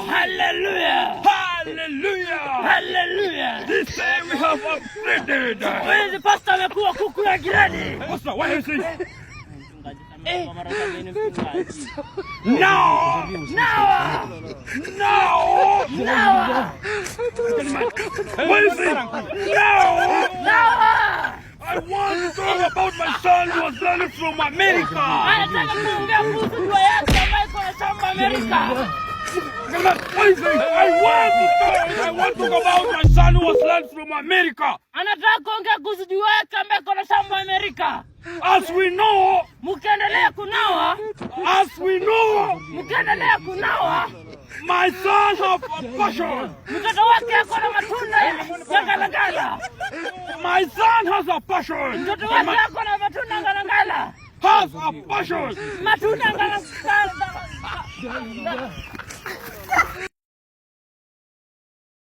Hallelujah. Hallelujah. Hallelujah. This day we have upgraded. Huyu pastor amekuwa kuku ya grade. Pastor, why are you saying? Eh. Now! Nawa. Now! Nawa. What is it? Now! Nawa. I want to talk about my son who was learning from America. Anataka kuongea kuhusu jua yake ambayo iko na shamba Amerika. What is it? I want to talk about my son who was learned from America. Anataka kuongea kuhusu jua yake ambayo iko na shamba Amerika. As we know, Mkiendelea kunawa, as we know, mkiendelea kunawa, my son have a passion. Mtoto wake ako na matunda ya galagala. My son has a passion. Mtoto wake ako na matunda galagala. Has a passion. Matunda galagala.